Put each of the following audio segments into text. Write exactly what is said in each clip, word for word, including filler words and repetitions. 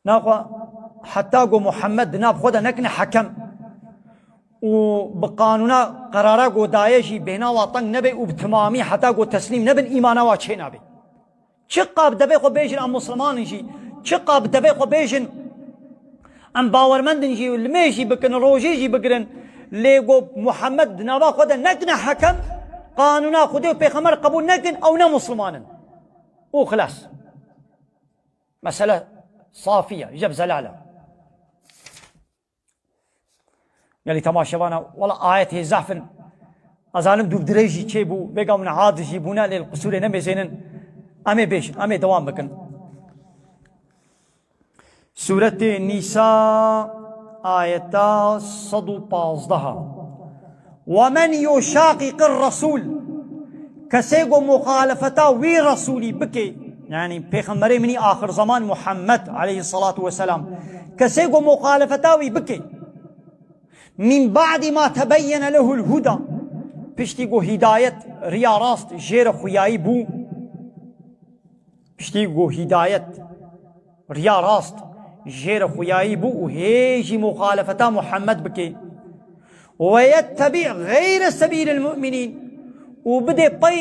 Naxwe heta ku Muhammed di nav xwe de nekine hekem û bi qanûna qerara ku daye jî bêhna wa teng nebe û bi timamî heta ku teslîm nebin, îmana wa çênabe. Çiqa bi devê xwe bêjin em Musliman in jî, çiqa bi devê xwe bêjin em bawermend in jî, limê jî bikin, rojî jî bigirin, lê ku Muhammed di nava xwe de nekine hekem, qanûna Xwedê û Pêxember qebûl nekin, ew ne Musliman in. Û xilas. Mesele safî ye, jeb zelal e. Gelî temaşevana, wela ayetê zehf in. Ez zanim dû dirêj jî çêbû, vêga min ad jî bûne, lê li qisûrê nemêzênin. Em ê bêjin, em ê dewam bikin. Sûretê Nîsa, ayeta sed û pazdeh. "Ve men yuşaqiqir Resûl." Kesê ku muxalefeta wî Resûlî bike, yanî Pêxemberê min î axir zeman Muhammed aleyhissalatu vesselam, kesê ku muxalefeta wî bike, "min ba'di ma tebeyyene lehul huda", piştî ku hîdayet, riya rast jê re xuyayî bû, piştî ku hîdayet, riya rast jê re xuyayî bû û hê jî muxalefeta Muhammed bike, "ve yettebi' geyre sebîlil mu'minîn", û bide pey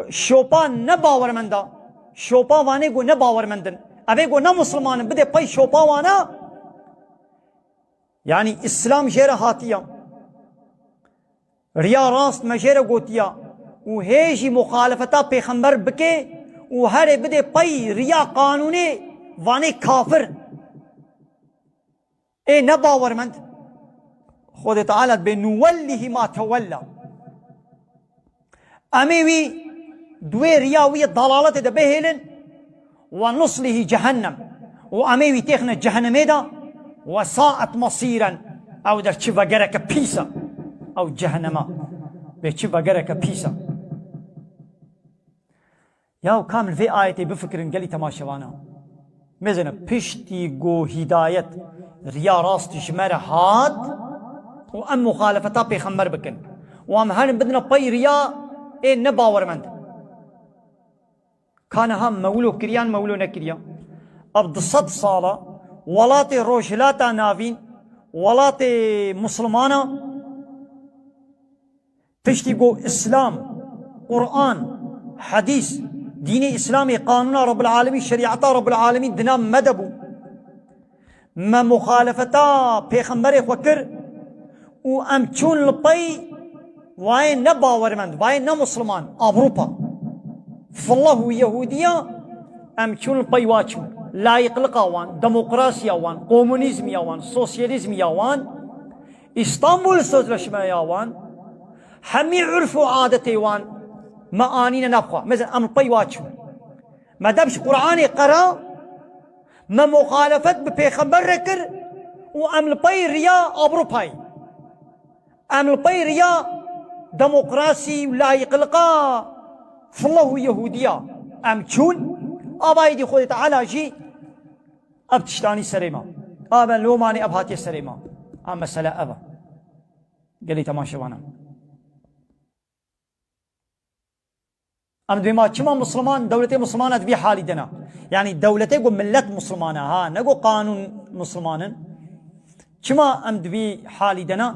şopa ne bawermenda, şopa vanê ku ne bawermend in, evê ku ne Musliman in, bide pey şopa wana, yanî Îslam jê re hatiye, riya rast me jê re gotiya, û hê jî muxalefeta Pêxember bike û herê bide pey riya qanûnê, vanê kafir, ê ne bawermend. Xwedê Teala dibê, "Nuwellihî ma tewella." Em ê wî di wê riya wî yê dalaletê de bihêlin, "ve nuslihî cehennem", û em ê wî têxine cehennemê de, "ve saet mesîren", ew der çi vegereke pîs e, ew cehennema bê çi vegereke pîs e. Ya kamil vê ayetê bifikirin gelî temaşevana. Mêzene piştî ku hîdayet, riya rast ji me re hat û em muxalefeta Pêxember bikin û em herin bidine pey riya ê ne bawermend. Ka niha me wilo kiriyan, me wilo nekiriya. Ev du sed sala welatê Rojhilata Navîn, welatê Muslimana, piştî ku Îslam, Quran, Hedîs, dînê Îslamê, qanûna Rabbil Alemîn, şerîeta Rabbil Alemîn di nav me de bû, me muxalefeta Pêxemberê xwe kir û em çûn li pey wayê ne bawermend, wayê ne Musliman, Avrupa. Fillah û Yehûdiya, em çûn li pey wa çûn. Layîqliqa wan, demokrasiya wan, komunîzmiya wan, sosyalîzmiya wan, Îstanbul Sözleşmeya wan, hemî urf û adetê wan me anîne nav xwe. Mesela em li pey wa çûn. Me dev ji Qur'anê qera, me muxalefet bi Pêxember re kir û em li pey riya Ewropayê. Em li pey riya demokrasî û layîqliqa fillah û Yehûdiya em çûn. Ava êdî Xwedê Teala jî ev tiştanî serê me. Ava lomanê ev hatiye serê me. A mesele ev e. Gelî temaşevana. Em dibê ma çima Musliman, dewletê Muslimana di vî halî de ne? Yanî dewletê ku millet Musliman e, ha, ne ku qanûn Musliman in. Çima em di vî halî de ne?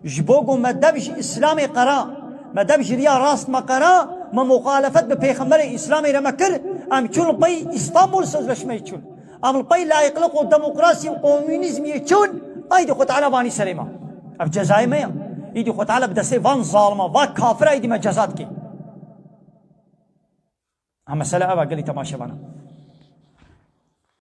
Ji bo ku me dev ji Îslamê qera, me dev ji riya rast me qera, me muxalefet bi Pêxemberê Îslamê re me kir, em çûn li pey Îstanbul Sözleşmeyê çûn. Em li pey layîqliq û demokrasî û komûnîzmiyê çûn, aydî Xwe Teala vanî serê me. Ev cezayê me ye. Îdî Xwe Teala bi destê van zalima, va kafira îdî me ceza dike. Ha, mesele ev e, gelî temaşevana.